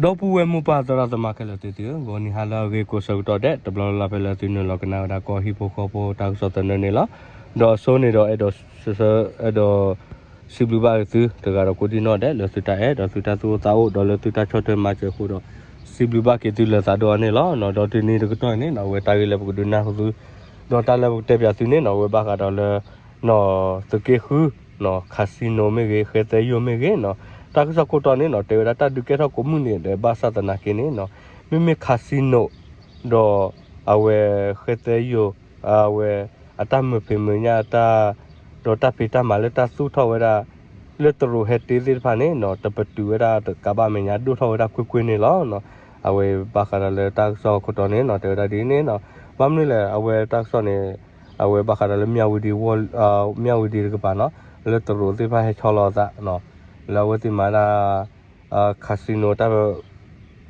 ဒီပုၢ်ဝဲၢ်မိၢ်ပၢ်သရၣ်သမါခဲလၢာ်သ့ၣ်သုဧၢ, ဂီၤနံၤဟါလၢအဂ့ၤကိးဆၢကတီၢ်ဒဲး တဘျီလၢ်လၢ်ဖဲလၢသုနုာ်လီၤကနၣ်ဝဲဒၣ်ကီၢ်ဟံၣ်ဖိဃီဖိတၢ်ကစီၣ်သနၢၣ်န့ၣ်လီၤ. ဒီးအဆိန့ၣ်ဒီးအဲၣ်ဒိး အဲၣ်ဒိး စံးဘျုးဘၣ်သုတဂၤဒီးကိးဒံနီၢ်ဒဲး လၢသုတၢ်အဲၣ်ဒီးသုတၢ်သူၣ်အိၣ်သးအိၣ် ဒီးလၢသုတၢ်ဆီၣ်ထွဲမၤစၢၤအဃိဒီး စံးဘျုးဘၣ်က့ၤသုလၢသးဒိၣ်အါန့ၣ်လီၤ. ဒီးတနံၤတကတီၢ်အံၤန့ၣ် အဝဲတၢ်ဂ့ၢ်လၢပကဒုးနၢ်ဟူသု ဒီးတၢ်လၢပကတဲပၠးသုန့ၣ်နီၤ အဝဲဘၣ်ဃးဒီးလၢ နီၤ သုးက့ဃု နီၤ casino မ့ၢ်ဂ့ၤ ဃဲသဲယိၣ်မ့ၢ်ဂ့ၤနီၤ တၢ်ကစီၣ်ခိၣ်တီန့ၣ်နီၤ တဲဝဲဒၣ်တၢ်ဒုးကဲထီၣ်ကိးမုၢ်နံၤဒဲး ဘၣ်ဆၣ်သနာ်က့န့ၣ်နီၤ မ့မ့ၢ် casino ဒီးအဝဲဃဲသဲယိၣ် အဝဲအတၢ်မုာ်ဖံးမုာ်ညၣ်တၢ် ဒီးတၢ်ဖံးတၢ်မၤလၢတၢ်သူၣ်ထီၣ်ဝဲဒၣ် လၢတရူးဟဲတ့သ့ၣ်တဖၣ်န့ၣ်နီၤ တပတုာ်ဝဲဒၣ်တကးဘၣ်မဲာ်ညါဒိၣ်ထီၣ်ဝဲဒၣ်ကွ့ၢ်ကွ့ၢ်န့ၣ်လီၤ. အဝဲဘၣ်ဃးဒီးလၢတၢ်ကစီၣ်ခိၣ်တီန့ၣ်နီၤ တဲဝဲဒၣ်ဒ်န့ၣ်နီၤ ဘၣ်မနုၤလဲၣ် အဝဲတၢ်ကစီၣ်န့ၣ် အဝဲဘၣ်ဃးဒီးလၢ မၠၣ်ဝတံၤတကပၤနီၤ လၢတရူးသ့ၣ်တဖၣ်ဟဲဆီလီၤအသး လၢအဝဲသ့ၣ်မၤဒၣ် casino တၢ်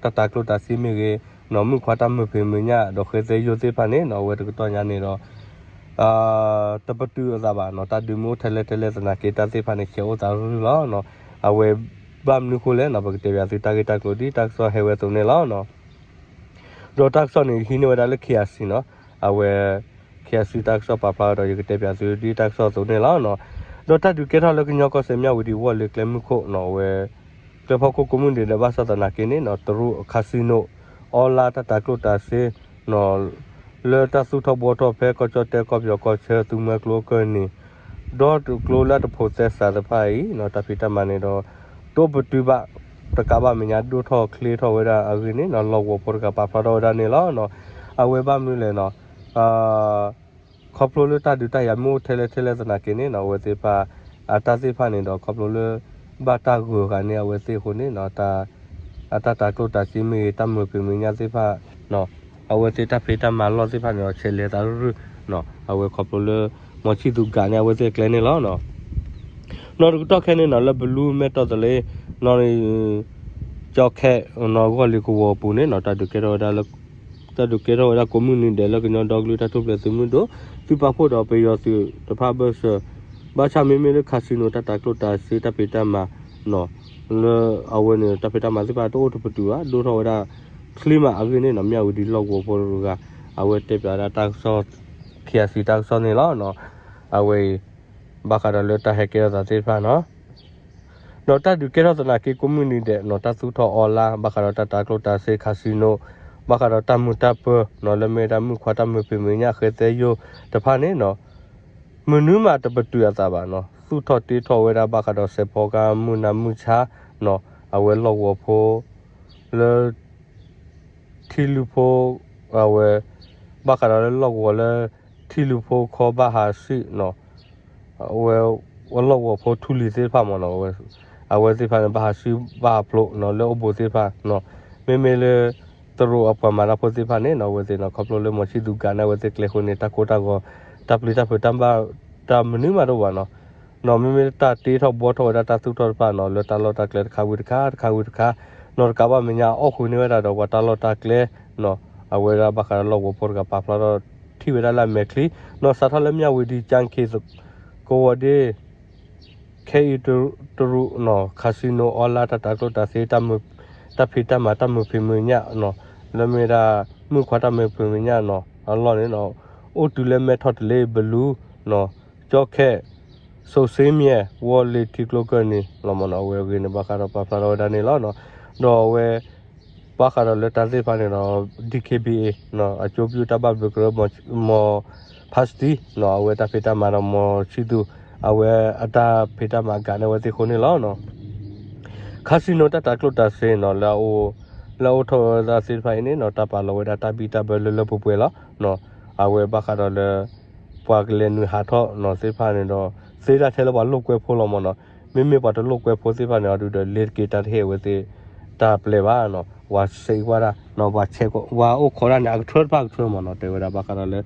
တၢ်တၤကျိၣ်တၤစ့မ့ၢ်ဂ့ၤ နီၤ မုၣ်ခွါတၢ်မုာ်ဖံးမုာ်ညၣ် ဒီးဃဲသဲယိၣ်သ့ၣ်တဖၣ်န့ၣ်နီၤ အဝဲတကတီၢ်ညါန့ၣ်ဒီး တပတုာ်အသးဘၣ်နီၤ တၢ်ဒုးမ့ၢ်အိၣ်ထဲလဲၣ်ထဲလဲၣ်သနာ်က့ တၢ်သ့ၣ်တဖၣ်န့ၣ် ဆဲးအိၣ်သးရုၢ်ရုၢ်လီၤ. အဝဲဘၣ်မနုၤဃိလဲၣ်နီၤ ပကတဲပၠးသုတၢ်ဂ့ၢ်တၢ်ကျိၤဒ်တၢ်ကစီၣ်ဟဲဝဲအသိးန့ၣ်လီၤ. ဒီးတၢ်ကစီၣ်န့ၣ် ဟံးန့ၢ်ဝဲဒၣ်လၢ KIC နီၤ အဝဲ KIC တၢ်ကစီၣ်ပာ်ဖျါဒီး ယကတဲပၠးသုဒ်တၢ်ကစီၣ်အသိးန့ၣ်လီၤ. ဒီးတၢ်ဒုးကဲထီၣ်လၢကညီကီၢ်စဲၣ် မၠၣ်ဝတံၤဝီၢ်လ့ၤကျဲမုၢ်ခိၣ်နီၤ အဝဲ ကျဲဖီခိၣ်ကိးမုၢ်နံၤဒဲး ဘၣ်ဆၣ်သနာ်က့န့ၣ်နီၤ တရူး casino အီလါတၢ်တၤကျိၣ်တၤစ့ လၢတၢ်သူၣ်ထီၣ်ဘှီထီၣ်ဖဲကီၢ်ကၠီၣ်တဲၣ် ကီၢ်ပယီၤကီၢ်ဆၢ သုးမွဲကျိအကၢၢ်န့ၣ် ဒီတကျိလၢတဖိးသဲစးသ့ၣ်တဖၣ်အံၤနီၤ တၢ်ဖံးတၢ်မၤန့ၣ်ဒီး တအိၣ်ပတုာ်ဘၣ် တကးဘၣ်မဲာ်ညါဒိၣ်ထီၣ်ချ့ထီၣ်ဝဲဒၣ်အဂ့ၢ်န့ၣ်နီၤ လီၢ်ကဝီၤဖိတဂၤပာ်ဖျါထီၣ်ဝဲဒၣ်န့ၣ်လီၤ. အဝဲဘၣ်မနုၤလဲၣ်နီၤ ခီဖျိလၢတၢ်ဒုးတၢ်ယၤမ့ၢ်အိၣ်ထဲလဲၣ်ထဲလဲၣ်သနာ်က့န့ၣ်နီၤ အဝဲသ့ၣ်တဖၣ် အတၢ်သ့ၣ်တဖၣ်န့ၣ်ဒီး ခီဖျိလၢ ဘၣ်တၢ်ဂုၤအဂၤန့ၣ် အဝဲသ့ၣ်အဃိန့ၣ်နီၤ အတၢ်တၤကျိၣ်တၤစ့မ့ၢ်ဂ့ၤ တၢ်မုာ်ဖံးမုာ်ညၣ်သ့ၣ်တဖၣ် အဝဲသ့ၣ်တၢ်ဖံးတၢ်မၤလီၢ်သ့ၣ်တဖၣ်န့ၣ်ဒီး ဆဲးလဲၤသးရုၢ်ရုၢ် အဝဲခီဖျိလၢ မီၤဆံၣ်သူးကးန့ၣ် အဝဲသ့ၣ်အကျဲန့ၣ်လီၤ. နီၢ်တကတီၢ်ခဲအံၤန့ၣ်နီၤ လၢဘလူးမဲၢ်တီၢ်သလ့ နီၢ် ကၠီခဲ နီၢ်ဂီၢ်လ့ၤကဝီၤအပူၤန့ၣ်နီၤ တၢ်ဒုးကဲထီၣ်ဝဲဒၣ်လၢ တၢ်ဒုးကဲထီၣ်ဝဲဒၣ်ကိးမုၢ်နံၤဒဲး လၢကညီဒီကလုာ်တၢ်ထူၣ်ဖျဲးသုးမုၢ်ဒိၣ် သုးပာ်ဖှိၣ်ဒီးပယီၤသုးတဖၣ်အဘၢၣ်စၢၤ ဘၣ်ဆၣ်မ့မ့ၢ်လၢ casino တၢ်တၤကျိၣ်တၤစ့တၢ်ဖံးတၢ်မၤနီၤ လၢအဝဲန့ၣ် တၢ်ဖံးတၢ်မၤသ့ၣ်တဖၣ်တအိၣ်တပတုာ်ဘၣ် ဒိၣ်ထီၣ်ဝဲဒၣ်ချ့မးအဂ့ၢ်န့ၣ်နီၤ မၠၣ်ဝတံၤလီၢ်ကဝီၤဖိတဂၤ အဝဲတဲပၠးဝဲဒၣ်တၢ်ကစီၣ် KIC တၢ်ကစီၣ်န့ၣ်လီၤ. အဝဲအံၤ ဘၣ်ဃးဒီးလၢတၢ်ဟဲကဲထီၣ်သးသ့ၣ်တဖၣ်နီၤ ဒီးတၢ်ဒုးကဲထီၣ်သနာ်က့ကိးမုၢ်နံၤဒဲးနီၤ တၢ်သူၣ်ထီၣ်အီလါ ဘၣ်ဃးဒီးတၢ်တၤကျိၣ်တၤစ့ casino ဘၣ်ဃးဒီးတၢ်မုာ်တၢ်ပၢၤနီၤ လၢမ့ၢ်ဝဲဒၣ်မုၣ်ခွါတၢ်မုာ်ဖံးမုာ်ညၣ် ဃဲသဲယိၣ်တဖၣ်န့ၣ်နီၤ မနုၤမးတပတုာ်အသးဘၣ်နီၤ သူၣ်ထီၣ်တ့ထီၣ်ဝဲဒၣ်ဘၣ်ဃးဒီးစဲးဖီကါမုၢ်နၤမုၢ်ဆါနီၤ အဝဲလီၢ်ကဝီၤဖိ လၢ ထံလုၢ်ဖိ အဝဲ ဘၣ်ဃးဒီးလၢလီၢ်ကဝီၤလၢ ထံလုၢ်ဖိခီဘၣ်ဟးဆှံနီၤ အဝဲ ဝဲလီၢ်ကဝီၤဖိထူလံၤသ့ၣ်တဖၣ်မ့ၢ်နီၤ အဝဲသ့ၣ်တဖၣ်န့ၣ် ဘၣ်ဟးဆှံဘၣ်ဟးဖျိးနီၤ လၢအိၣ်ဘှံးသ့ၣ်တဖၣ်နီၤ မ့မ့ၢ်လၢ တရူးအပှၤမၤတၢ်ဖိသ့ၣ်တဖၣ်န့ၣ်နီၤ အဝဲသ့ၣ်နီၤ ခီဖျိလၢမီၤဆံၣ်သူးကးန့ၣ် အဝဲသ့ၣ်ကျဲအဃိန့ၣ် တၢ်ကိၢ်တၢ်ဂီၤ တၢ်ပျံၤတၢ်ဖုးတၢ်ဘၣ် တၢ်မနုၤမးတအိၣ်ဘၣ်နီၤ နီၤ မ့မ့ၢ်တၢ်တ့ထီၣ်ဘှီထီၣ်ဝဲဒၣ်တၢ်သူၣ်ထီၣ်တဖၣ်နီၤ လၢတၢ်လီၢ်တၢ်ကျဲတခါဝံၤတခါ တခါဝံၤတခါ နီၤတကးဘၣ်မဲာ်ညါအီၣ်ဃုာ်န့ၢ်ဝဲဒၣ်ဒီးပှၤတၢ်လီၢ်တၢ်ကျဲနီၤ အဝဲဒၣ်ဘၣ်ဃးဒီးလီၢ်ကဝီၤဖိတဂၤပာ်ဖျါထီၣ်ထံၣ်ဝဲဒၣ်လၢအမဲာ်ချံနီၤ စးထီၣ်လၢမၠၣ်ဝတံၤ ကၠၣ်ခ့ၣ် ကဝီၤဒ့ ခဲအံၤတရူးနီၤ casino အီလါတၢ်တၤကျိၣ်တၤစ့ တၢ်ဖံးတၢ်မၤတၢ်မုာ်ဖံးမုာ်ညၣ်နီၤ လၢမ့ၢ်ဒၣ် မုၣ်ခွါတၢ်မုာ်ဖံးမုာ်ညၣ်နီၤ အလီၢ်န့ၣ်နီၤ အိၣ်တုၤလၢမဲထီၣ်တလ့ ဘလူးနီၤ ကၠီခဲ စိးစ့မၠဲၣ် ဝီလ့ၤထံကျိကၢၢ်နံၤလီၤမ့ၢ်နီၤ အဝဲအဂ့ၢ်န့ၣ် ဘၣ်ဃးဒီးပာ်ဖျါထီၣ်ဝဲဒၣ်န့ၣ်လီၤ. ဒီးအဝဲ ဘၣ်ဃးဒီးလၢတၢ်သ့ၣ်တဖၣ်န့ၣ်ဒီး DKBA အကျိၤပူၤတၢ်ဘၣ်ဘျုးကရၢ မီၤဖါစတံနီၤ အဝဲတၢ်ဖံးတၢ်မၤဒီးမီၤဆံၣ်သူး အဝဲအတၢ်ဖံးတၢ်မၤကးန့ၢ်အဝဲသ့ၣ်အဃိန့ၣ်လီၤ. casino တၢ်တၤကျိၣ်တၤစ့နီၤ လၢအအိၣ်ထီၣ်ဝဲဒၣ်သ့ၣ်တဖၣ်အံၤန့ၣ်နီၤ တၢ်ပာ်လီၤဝဲဒၣ်တၢ်ဘံၣ်တၢ်ဘၢလၢလၢပှဲၤပှဲၤလီၤ. အဝဲဘၣ်ဃးဒီးလၢ ပှၤကလဲၤနုာ်ဟးထီၣ်နီၤသ့ၣ်တဖၣ်န့ၣ်ဒီး သ့ဒၣ်ထဲလၢပှၤလိာ်ကွဲဖိလီၤမ့ၢ်နီၤ. မ့မ့ၢ်ပှၤတလိာ်ကွဲဖိသ့ၣ်တဖၣ်န့ၣ် အဒုးဒီးလ့ၤတက့ၤတၢ်တဟ့ၣ်အဝဲသ့ၣ် တၢ်ပျဲဘၣ်နီၤ ပှၤစဲးကွၢ်တၢ်နီၤ ပှၤဆဲးကွၢ် ပှၤအိၣ်ခိးတၢ်န့ၣ် အကထၢတဖၣ်ကထၢမ့ၢ်နီၤ တဲဝဲဒၣ်ဘၣ်ဃးဒီးလၢ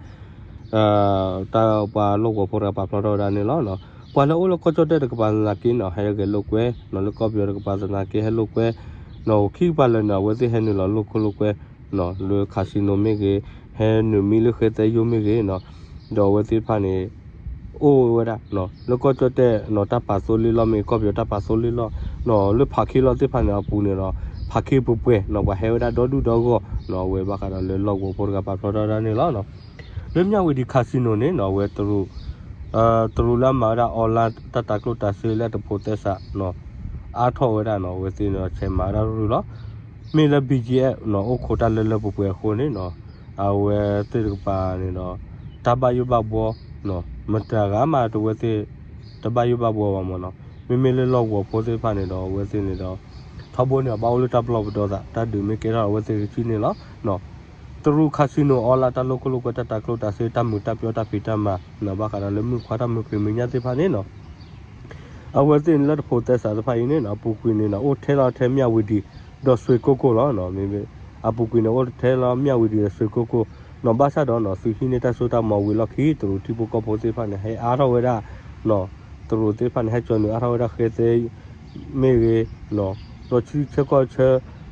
တၢ်ပှၤလိာ်ကွဲဖိတဂၤပာ်ဖျါထီၣ်ဝဲဒၣ်န့ၣ်လီၤ. ပှၤလၢအိၣ်လၢကီၢ်ကၠီၣ်တဲၣ်တကပၤသနာ်က့နီၤ ဟဲဂဲၤလိာ်ကွဲနီၤ လၢကီၢ်ပယီၤတကပၤသနာ်က့ဟဲလိာ်ကွဲနီၤ ခံကပၤလၢာ်န့ၣ် အဝဲသ့ၣ်ဟဲနုာ်လီၤလိာ်ခိၣ်လိာ်ကွဲနီၤ လၢ casino မ့ၢ်ဂ့ၤ ဟဲနုာ်မံလၢဃဲသဲယိၣ်မ့ၢ်ဂ့ၤနီၤ ဒီးအဝဲသ့ၣ်တဖၣ်န့ၣ် အိၣ်ဝဲဒၣ်နီၤ လၢကီၢ်ကၠီၣ်တဲၣ်နီၤ တၢ်ပာ်သိလ့ၣ်လီၢ်မ့ၢ် ကီၢ်ပယီၤတၢ်ပာ်သိလ့ၣ်လီၢ်နီၤ လၢဖးခ့လီၢ်သ့ၣ်တဖၣ်န့ၣ်အပူၤန့ၣ်ဒီး ဖးခ့ပှဲၤပှဲၤနီၤ ပှၤဟဲဝဲဒၣ်ဒီဒူၣ်ဒီဂီၢ်နီၤ အဝဲဘၣ်ဃးဒီးလၢလီၢ်ကဝီၤဖိတဂၤပာ်ဖျါထီၣ်ဝဲဒၣ်န့ၣ်လီၤ. လၢမၠၣ်ဝတံၤ casino န့ၣ်နီၤ အဝဲတရူး တရူးလၢအမၤဝဲဒၣ် online တၢ်တၤကျိၣ်တၤစ့လၢတဖိးသဲစးနီၤ အါထီၣ်ဝဲဒၣ်နီၤ အဝဲသ့ၣ်န့ၣ်ဒီး ဆဲးမၤဝဲဒၣ်ရူၢ်ရူၢ်လီၤ. မ့ၢ်လၢ ဘီၣ်ကၠံၣ်အဲၣ် နီၤ အိၣ်ခိးတၢ်လၢလၢပှဲၤပှဲၤအဃိန့ၣ်နီၤ အဝဲသ့ၣ်တကပၤန့ၣ်ဒီး တၢ်ဘၣ်ယိၣ်ဘၣ်ဘှီနီၤ မတၤဂၤမးတဝဲသ့ၣ် တဘၣ်ယိၣ်ဘၣ်ဘှီဘၣ်မ့ၢ်နီၤ. မ့မ့ၢ်လၢလီၢ်ကဝီၤဖိသ့ၣ်တဖၣ်န့ၣ်ဒီး အဝဲသ့ၣ်န့ၣ်ဒီး ထီဘိန့ၣ် ဘၣ်အိၣ်လၢတၢ်ပလီၢ်ပဒီသး တၢ်ဒုးမ့ၢ်ကဲထီၣ်အဝဲသ့ၣ်ကဆံန့ၣ်လီၤ. တရူး casino online တၢ်လိၣ်ခိၣ်လိၣ်ကွဲ တၢ်တၤကျိၣ်တၤစ့ တၢ်မုာ်တၢ်ပျီတၢ်ဖံးတၢ်မၤနီၤ ဘၣ်ဃးဒီးလၢမုၢ်ခွါတၢ်မုာ်ဖံးမုာ်ညၣ်သ့ၣ်တဖၣ်န့ၣ်နီၤ အဝဲသ့ၣ်န့ၣ်လၢတဖိးသဲစးတဖၣ်အံၤန့ၣ်နီၤ အပူၤကွံာ်န့ၣ်နီၤ အိၣ်ထဲလီၤထဲမၠၣ်ဝတံၤ ဒီးစွ့ကိၢ်ကိၢ်လီၤ. မ့မ့ၢ် အပူၤကွံာ်န့ၣ် အိၣ်ထဲလီၤမၠၣ်ဝတံၤဒီးစွ့ကိၢ်ကိၢ်နီၤ ဘၣ်ဆၣ်ဒီးနီၤ သုးဟံးန့ၢ်တၢ်စိတၢ်ကမီၤဝံၤလီၢ်ခံ တရူးထံဖိကီၢ်ဖိသ့ၣ်တဖၣ်န့ၣ် ဟဲအါထီၣ်ဝဲဒၣ်နီၤ တရူးသ့ၣ်တဖၣ်န့ၣ် ဟဲကၠီနုာ်အါထီၣ်ဝဲဒၣ်ဃဲသဲ မ့ၢ်ဂ့ၤနီၤ ဒီးထံဆၢကီၢ်ဆ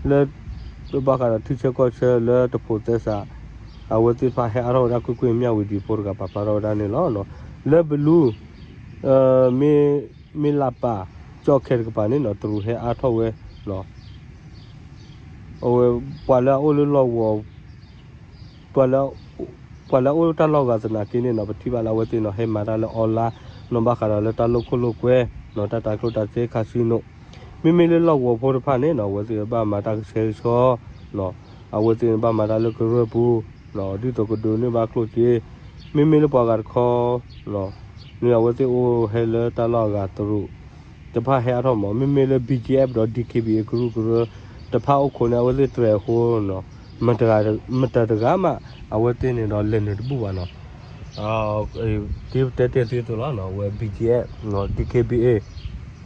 ၢလၢ ဘၣ်ဃးဒီးထံဆၢကီၢ်ဆၢလၢတဖိးသဲစး အဝဲသ့ၣ်တဖၣ်ဟဲအါထီၣ်ဝဲဒၣ်ကွ့ၢ်ကွ့ၢ် မၠၣ်ဝတံၤဖိတဂၤပာ်ဖျါထီၣ်ဝဲဒၣ်န့ၣ်လီၤ. လၢဘလူး မ့ၢ် မ့ၢ်လၢပၢ် ကၠီၣ်ခဲတကပၤန့ၣ်နီၤ တရူးဟဲအါထီၣ်ဝဲ အဝဲ ပှၤလၢအအိၣ်လၢလီၢ်ကဝီၤ ပှၤလၢ ပှၤလၢအအိၣ်တၢ်လီၢ်ဂၤသနာ်က့န့ၣ်နီၤ ပထံၣ်ဘၣ်လၢအဝဲသ့ၣ်နီၤ ဟဲမၤတၢ်လၢ online နီၤ ဘၣ်ဃးဒီးလၢတၢ်လိၣ်ခိၣ်လိၣ်ကွဲနီၤ တၢ်တၤကျိၣ်တၤစ့ casino မ့မ့ၢ်လၢလီၢ်ကဝီၤဖိတဖၣ်န့ၣ်နီၤ အဝဲသ့ၣ်ဘၣ်မၤတၢ်ကဆှဲကဆှီ အဝဲသ့ၣ်န့ၣ်ဘၣ်မၤတၢ်လၢကရၢၢ်ပူၤ ဒ်သိးကဒိးန့ၢ်ဘၣ်ကျိၣ်စ့ မ့မ့ၢ်လၢပှၤဂၤတခီ န့ၣ်အဝဲသ့ၣ်အိၣ်ဟဲလၢတၢ်လီၢ်အဂၤတရူး တဖၣ်ဟဲအါထီၣ်မး မ့မ့ၢ်လၢ ဘီၣ်ကၠံၣ်အဲၣ် ဒီး ဒံၣ်ခ့ဘံၣ်အ့ ကရူၢ်ကရၢ တဖၣ်အိၣ်ခိးန့ၢ်အဝဲသ့ၣ်တြဲၤအဃိနီၤ မတၤတဂၤမး အဝဲသ့ၣ်န့ၣ်ဒီးလဲၤနုာ်တဘူၣ်ဘၣ်နီၤ ဒ်ပတဲတ့ၢ်သုသိးလီၤ အဝဲ ဘီၣ်ကၠံၣ်အဲၣ် ဒံၣ်ခ့ဘံၣ်အ့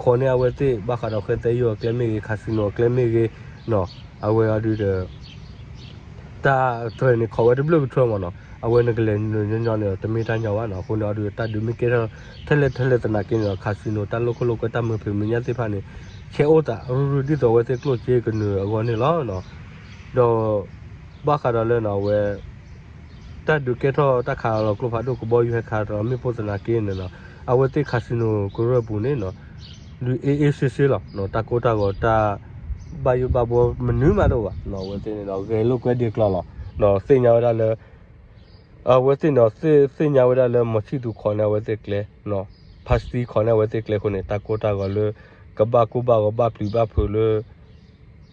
ခိးန့ၢ်အဝဲသ့ၣ် ဘၣ်ဃးဒီးဃဲသဲယိၣ်အကျဲမ့ၢ်ဂ့ၤ casino အကျဲမ့ၢ်ဂ့ၤနီၤ အဝဲအီၤဒုးဒီး တၢ်တြဲၤန့ၣ် ခိးဝဲတဘျုးကထၢမးနီၤ အဝဲနကလဲၤနုာ်ညီညီန့ၣ်ဒီး တမ့ၢ်တၢ်ညီဘၣ်နီၤ အဃိန့ၣ်အီၤဒုး တၢ်ဒုးမ့ၢ်ကဲထီၣ် ထဲလဲၣ်ထဲလဲၣ်သနာ်က့န့ၣ်ဒီး casino တၢ်လိၣ်ခိၣ်လိၣ်ကွဲ တၢ်မုာ်ဖံးမုာ်ညၣ်သ့ၣ်တဖၣ်န့ၣ် ဆဲးအိၣ်သးရူၢ်ရူၢ် ဒ်သိးအဝဲသ့ၣ်ကျိၣ်စ့ကနုာ်အဂီၢ်န့ၣ်လီၤ. ဒီး ဘၣ်ဃးဒီးလၢနီၤ အဝဲ တၢ်ဒုးကဲထီၣ်တၢ်ခးလီၤကျိဖးဒိၣ် ကဘီယူၤဟဲခးတလီၤမ့ၣ်ပိၢ်သနာ်က့န့ၣ်နီၤ အဝဲသ့ၣ် casino ကရၢၢ်ပူၤန့ၣ်နီၤ ဒုး အေးအေးဆေးဆေး လီၤ တၢ်ကိၢ်တၢ်ဂီၤ တၢ်ဘၣ်ယိၣ်ဘၣ်ဘှီမနုၤမးတအိၣ်ဘၣ်နီၤ အဝဲသ့ၣ်န့ၣ်ဒီး ဂဲၤလိာ်ကွဲဒံးကျီၤလီၤ ဒီးသ့ၣ်ညါဝဲဒၣ်လၢ အဝဲသ့ၣ်န့ၣ် သ့ၣ်ညါဝဲဒၣ်လၢ မီၤဆံၣ်သူး ခိးန့ၢ်အဝဲသ့ၣ်ကျဲနီၤ ဖါစတံ ခိးန့ၢ်အဝဲသ့ၣ်ကျဲအဃိန့ၣ် တၢ်ကိၢ်တၢ်ဂီၤလၢ ကဘၣ်ကိၢ်ဘၣ်ဂီၤ ဘၣ်ပျံၤဘၣ်ဖုးလၢ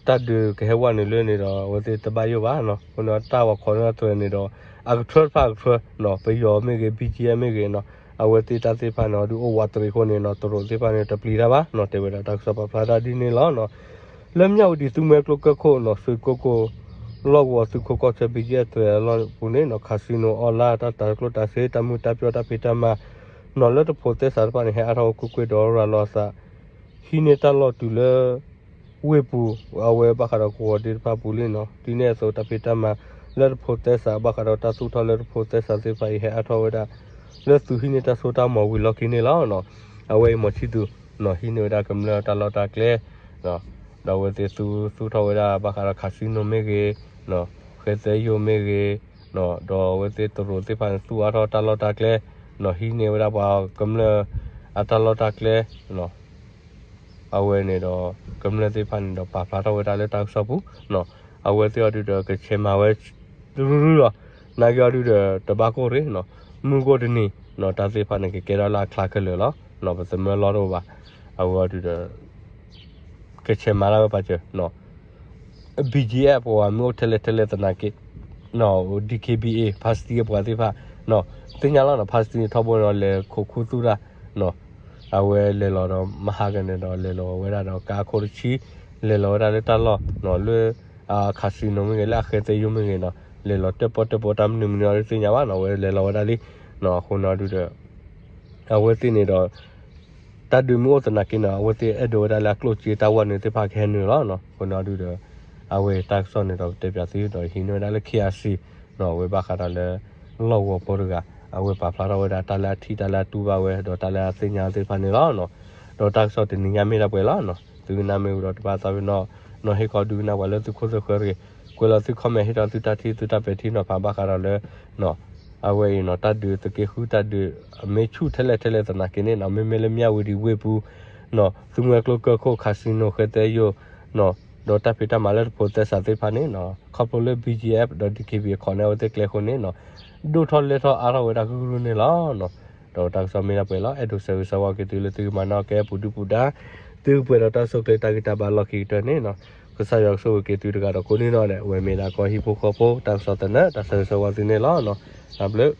တၢ်ဒုးကဟဲဝဲနုာ်လၢန့ၣ်ဒီး အဝဲသ့ၣ်တဘၣ်ယိၣ်ဘၣ်နီၤ အဃိန့ၣ် တၢ်ဝဲခိးန့ၢ်တြဲၤန့ၣ်ဒီး အကထၢတဖၣ်အကထၢနီၤ ပယီၤမ့ၢ်ဂ့ၤ ဘီၣ်ကၠံၣ်အဲၣ် မ့ၢ်ဂ့ၤနီၤ အဝဲသ့ၣ်တၢ်သ့ၣ်တဖၣ်န့ၣ် ဒုးအိၣ်ဝးတရံးအဃိန့ၣ်နီၤ တရူးသ့ၣ်တဖၣ်န့ၣ် တပျံၤတၢ်ဘၣ်နီၤ တဲဝဲဒၣ်တၢ်ကစီၣ်ပာ်ဖျါတၢ်ဒ်န့ၣ်လီၤ. လၢမၠၣ်ဝတံၤ သူမွဲကျိကၢၢ်ခိၣ်နီၤ စွ့ကိၢ်ကိၢ် လီၢ်ကဝီၤသုးခိးကီၢ်ဆၢ ဘီၣ်ကၠံၣ်အဲၣ် တြဲၤအလီၢ်ပူၤန့ၣ်နီၤ casino online တၢ်တၤကျိၣ်တၤစ့ တၢ်မုာ်တၢ်ပျီတၢ်ဖံးတၢ်မၤနီၤ လၢတဖိးသဲစးတဖၣ်န့ၣ် ဟဲအါထီၣ်ဝဲကွ့ၢ်ကွ့ၢ်ဒီးရၤလီၤအသး ဟံးန့ၢ်တၢ်လီၢ်တုၤလၢ ဝ့ၢ်ပူၤ အဝဲဘၣ်ဃးဒီးကဝီၤဒ့တဖၣ်ပူၤလံနီၤ ဒ်န့ၣ်အသိးတၢ်ဖံးတၢ်မၤ လၢတဖိးသဲစး ဘၣ်ဃးဒီးတၢ်သူၣ်ထီၣ်လၢတဖိးသဲစးသ့ၣ်တဖၣ်အံၤ ဟဲအါထီၣ်ဝဲဒၣ် လၢသုးဟံးန့ၢ်တၢ်စိတၢ်ကမီၤဝံၤလီၢ်ခံန့ၣ်လီၤ. အဝဲအံၤ မီၤဆံၣ်သူး ဟံးန့ၢ်ဝဲဒၣ်ကမျၢၢ်တၢ်လီၢ်တၢ်ကျဲ ဒီးအဝဲသ့ၣ်သူသူၣ်ထီၣ်ဝဲဒၣ် ဘၣ်ဃးဒီး casino မ့ၢ်ဂ့ၤ ဃဲသဲယိၣ်မ့ၢ်ဂ့ၤ ဒီးအဝဲသ့ၣ်တရူးသ့ၣ်တဖၣ်န့ၣ် သူၣ်အါထီၣ်တၢ်လီၢ်တၢ်ကျဲ ဟံးန့ၢ်ဝဲဒၣ်ပှၤကမျၢၢ်အတၢ်လီၢ်တၢ်ကျဲ အဝဲန့ၣ်ဒီး ကမျၢၢ်သ့ၣ်တဖၣ်န့ၣ်ဒီး ပာ်ဖျါထီၣ်ဝဲဒၣ်လၢတၢ်ကစီၣ်ပူၤ အဝဲသ့ၣ်အီၤဒုးဒီး ကဆဲးမၤဝဲ ရူၢ်ရူၢ်လီၤ. နာ်က့အီၤဒုးဒီး တဘၣ်ကိၢ်ရ့ၣ်နီၤ, မုၢ်ကိၢ်တနံၤနီၤ တၢ်သ့ၣ်တဖၣ်န့ၣ် ကကဲထီၣ်လၢအချါခဲလၢာ်လီၤ. ပသမၢလီၢ်တအိၣ်ဘၣ်. အဝဲအီၤဒုးဒီး ကဆဲးမၤတၢ်ဝဲပာ်စၢၤ BGF ပှၤမ့ၢ်အိၣ်ထဲလဲၣ်ထဲလဲၣ်သနာ်က့ DKBA ဖါစတံအပှၤသ့ၣ်တဖၣ် သ့ၣ်ညါလီၤနီၤ. ဖါစတံန့ၣ် ထီဘိန့ၣ်ဒီး လဲၤခိးခူသူၣ်တၢ် အဝဲလဲၤလီၤဒီး မဟါကန့ၣ်ဒီး လဲၤလီၤဝဲဒၣ်ဒီး ကါခိၣ်တဆံ လဲၤလီၤဝဲဒၣ်လၢတၢ်လီၢ်နီၤ လၢ casino မ့ၢ်ဂ့ၤ လၢအဃဲသဲယိၣ်မ့ၢ်ဂ့ၤနီၤ လဲၤလီၤတၢၣ်ပီၣ်တၢၣ်ပီတၢ်မနုၤမနုၤအီၤဒုးသ့ၣ်ညါဘၣ်နီၤ အဝဲလဲၤလီၤဝဲဒၣ်လံနီၤ. အဃိန့ၣ်အီၤဒုးဒီး အဝဲသ့ၣ်န့ၣ်ဒီး တၢ်ဒုးမ့ၢ်အိၣ်သနာ်က့န့ၣ် အဝဲသ့ၣ်အဲၣ်ဒိးဝဲဒၣ်လၢအကျိၣ်စ့တၢ်ဝဲန့ၣ်သ့ၣ်တဖၣ်ကဟဲနုာ်လီၤနီၤ. အဃိန့ၣ်အီၤဒုးဒီး အဝဲတၢ်ကစီၣ်န့ၣ်ဒီး ပတဲပၠးသုဒီးဟံးန့ၢ်ဝဲဒၣ်လၢ KIC နီၤ အဝဲဘၣ်ဃးဒီးလၢ လီၢ်ကဝီၤဖိတဂၤ အဝဲပာ်ဖျါထီၣ်ဝဲဒၣ်တၢ်လၢအထံၣ်တၢ်လၢအတူၢ်ဘၣ်ဝဲ ဒီးတၢ်လၢအသ့ၣ်ညါသ့ၣ်တဖၣ်န့ၣ်လီၤနီၤ. ဒီးတၢ်ကစီၣ်တနံၤညါမ့ၢ်ဒၣ်ပှဲၤလီၤနီၤ. သုကနၣ်မ့ၢ်ဝံၤဒီးတဘၣ်သးပ့ၤနီၣ် နီၤဟ့ၣ်ခီဒုးကနၣ်ပှၤလၢသုခိၣ်သုဃၢၤတဂ့ၤ ကွဲးလီၤသု comment ဟ့ၣ်ထီၣ်သုတၢ်ထံၣ်သုတၢ်ပဲာ်ထံနီၤဖးဘၣ်ဃးဒီးလၢ အဝဲအံၤနီၤ တၢ်ဒုးသုးက့ဃုတၢ်ဒုး မ့ၢ်ဆူၣ်ထဲလဲၣ်ထဲလဲၣ်သနာ်က့န့ၣ်နီၤ မ့မ့ၢ်လၢမၠၣ်ဝတံၤဝ့ၢ်ပူၤနီၤ သူမွဲကျိကၢၢ်ခိၣ် casino ဃဲသဲယိၣ်နီၤ ဒီးတၢ်ဖံးတၢ်မၤလၢတဖိးသဲစးသ့ၣ်တဖၣ်န့ၣ်နီၤ ခီဖျိလၢ ဘီၣ်ကၠီၣ်အ့ၣ် ဒီး ဒီး ကၠီၣ်ပီၣ် အဝဲသ့ၣ်ကျဲအဃိန့ၣ်နီၤ ဒိၣ်ထီၣ်လဲၢ်ထီၣ်အါထီၣ်ဝဲဒၣ်ကရူၢ်န့ၣ်လီၤ. ဒီးတၢ်ကစီၣ်မ့ၢ်ဒၣ်ပှဲၤလီၤ. အဲၣ်ဒိးဆၢဂ့ၤဆၢဝါက့ၤသုလၢသုကမၤနၢၤကဲပူၤဒုၣ်ပူၤဒါ သုကပှဲၤဒီးတၢ်ဆိၣ်ကျဲၤတၢ်ဂံၢ်တၢ်ဘါလီၢ်ခံကတၢၢ်န့ၣ်နီၤ ကစၢ်ယွၤကဆိၣ်ဂ့ၤက့ၤသုတဂၤဒီးကိးနီၢ်ဂၤဒဲး အဝဲမ့ၢ်ဒၣ်ကီၢ်ဟံၣ်ဖိဃီဖိ တၢ်ကစီၣ်သနၢၣ်တၢ်ဆၢဂ့ၤဆၢဝါသုန့ၣ်လီၤ. တၢ်ဘျုး